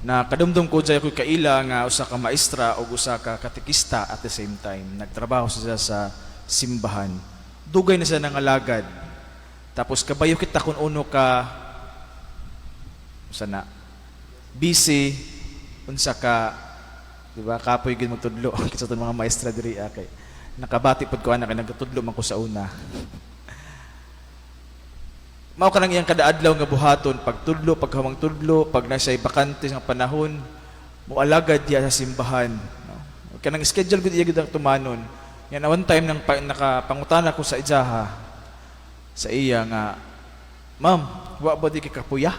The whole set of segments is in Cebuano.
Na kadumdum ko dyan ako'y kaila nga usa ka maestra o usa ka katekista at the same time. Nagtrabaho siya sa simbahan. Dugay na siya nangalagad. Tapos kabayo kita kung uno ka usa na busy, unsa ka, di ba, kapoy gyud magtudlo kita sa mga maestra diri, ah, kay nakabati pod ko ana kay nagtudlo man ko sa una. Mao kanang iyang kada adlaw nga buhaton, pagtudlo, paghamang tudlo, pag nasa bakante nga panahon, moalagad diya sa simbahan, no? Kanang schedule gud iya gud ang tumanon. Yan one time nang nakapangutana ko sa ijaha, sa iya nga, "Ma'am, wa ba di kay kapuya?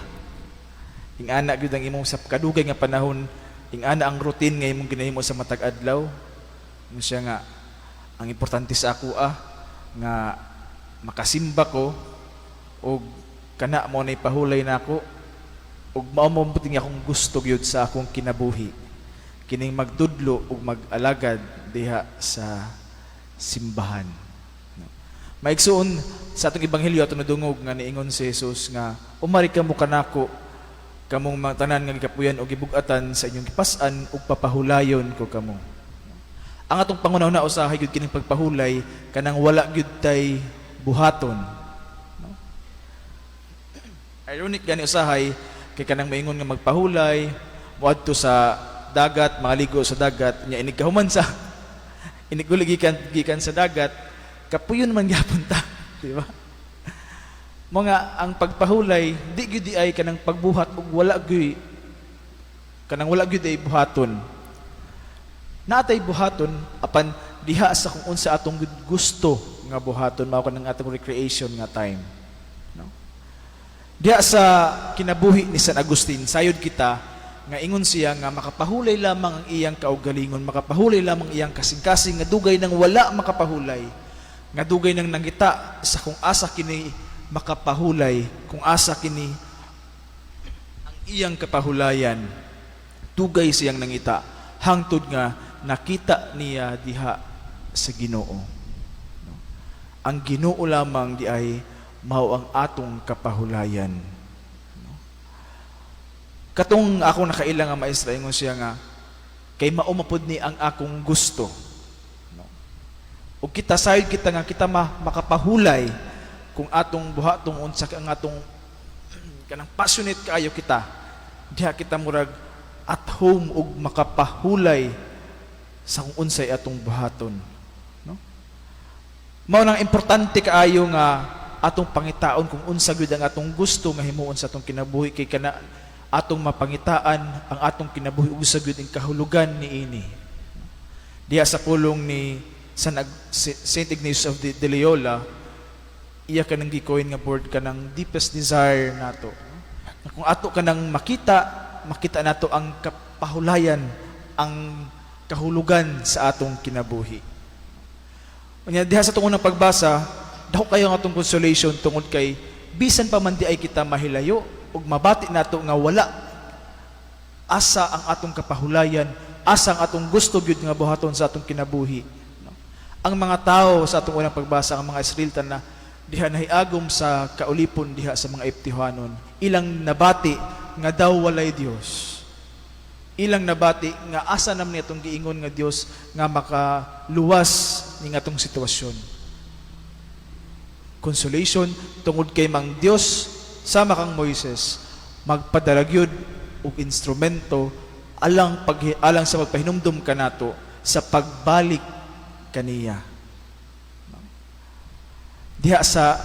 Ingana gyud ang imong sa kadugay nga panahon, ingana ang routine nga imong ginahimo sa matag adlaw." Ingon siya nga, "Ang importante sa ako, ah, nga makasimba ko og kana mo nay pahulay nako ug mao mo nga akong gusto gyud sa akong kinabuhi, kining magtudlo ug mag-alagad diha sa simbahan." No. Maigsuon, sa atong ebanghelyo atong nadungog nga niingon si Jesus nga, "Umari kamo kanako, kamong mga tanan nga gikapuyan og gibug-atan sa inyong gipas-an, ug papahulayon ko kamo." Ang atong panghuna usahay gyud kining pagpahulay kanang wala gyud tay buhaton. No? Ironic gani usahay kay kanang maingon nga magpahulay, moadto sa dagat, maligo sa dagat, nya inig kahuman sa inig uli gikan gikan sa dagat, kapuyon man gyapon ta, di ba? Mga ang pagpahulay di gyud di ay kanang pagbuhat ug wala gyud kanang wala gyud ay buhaton. Natay buhaton, apan diha sa kung unsa atong gusto nga buhaton, mao kanang atong recreation nga time, no? Diha sa kinabuhi ni San Agustin, sayod kita nga ingon siya nga makapahulay lamang ang iyang kaugalingon, makapahulay lamang iyang kasing-kasing nga dugay nang wala makapahulay, nga dugay nang nangita sa kung asa kini makapahulay, kung asa kini ang iyang kapahulayan. Dugay siyang nangita hangtod nga nakita niya diha sa Ginoo. No? Ang Ginoo lamang di ay mao ang atong kapahulayan. No? Katong ako nakaila nga maestra, ingon siya nga kay mao mapud ni ang akong gusto. No? Ug kita, sayod kita nga kita makapahulay kung atong buhatong unsa ka ang atong kanang passionate kaayo kita, diha kita murag at home ug makapahulay sa kung unsay atong buhaton, no? Mao nang importante kaayo nga atong pangitaon kung unsa gyud ang atong gusto nga himuon sa atong kinabuhi, kay kana atong mapangitaan ang atong kinabuhi ug sa gyud ang kahulugan niini. Diha sa pulong ni Saint Ignatius of de Loyola, iya kanang gi-coin nga word kanang deepest desire nato, no? Na kung ato kanang makita, makita nato ang kapahulayan, ang kahulugan sa atong kinabuhi. Unya diha sa atong unang pagbasa, dako kayo ang atong consolation tungod kay bisan pa man di ay kita mahilayo ug mabati nato nga wala asa ang atong kapahulayan, asa ang atong gusto gyud nga buhaton sa atong kinabuhi. No? Ang mga tao sa atong unang pagbasa, ang mga Israelita na diha nahiagom sa kaulipon diha sa mga Egyptohanon, ilang nabati nga daw walay Dios. Ilang nabati nga asa naman itong giingon nga Dios nga makaluwas ning atong sitwasyon. Consolation tungod kay mang Dios, sama kang Moises, magpadala gyud og instrumento alang sa pagpahinumdum kanato sa pagbalik kaniya. Diha sa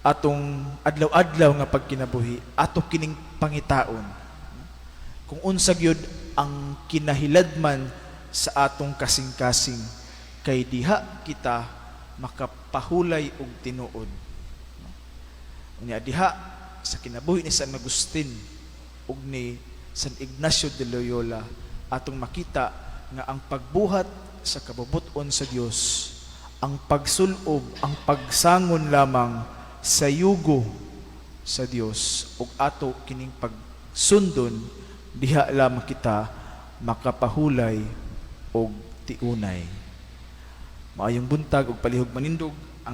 atong adlaw-adlaw nga pagkinabuhi, ato kining pangitaon kung unsa gyud ang kinahiladman sa atong kasing-kasing, kay diha kita makapahulay og tinuod. Unya diha sa kinabuhi ni San Agustin ug ni San Ignacio de Loyola, atong makita nga ang pagbuhat sa kabubut-on sa Dios, ang pagsulob, ang pagsangon lamang sa yugo sa Dios ug ato kining pagsundon, diha lamang kita makapahulay og tiunay. Maayong buntag ug palihog manindog.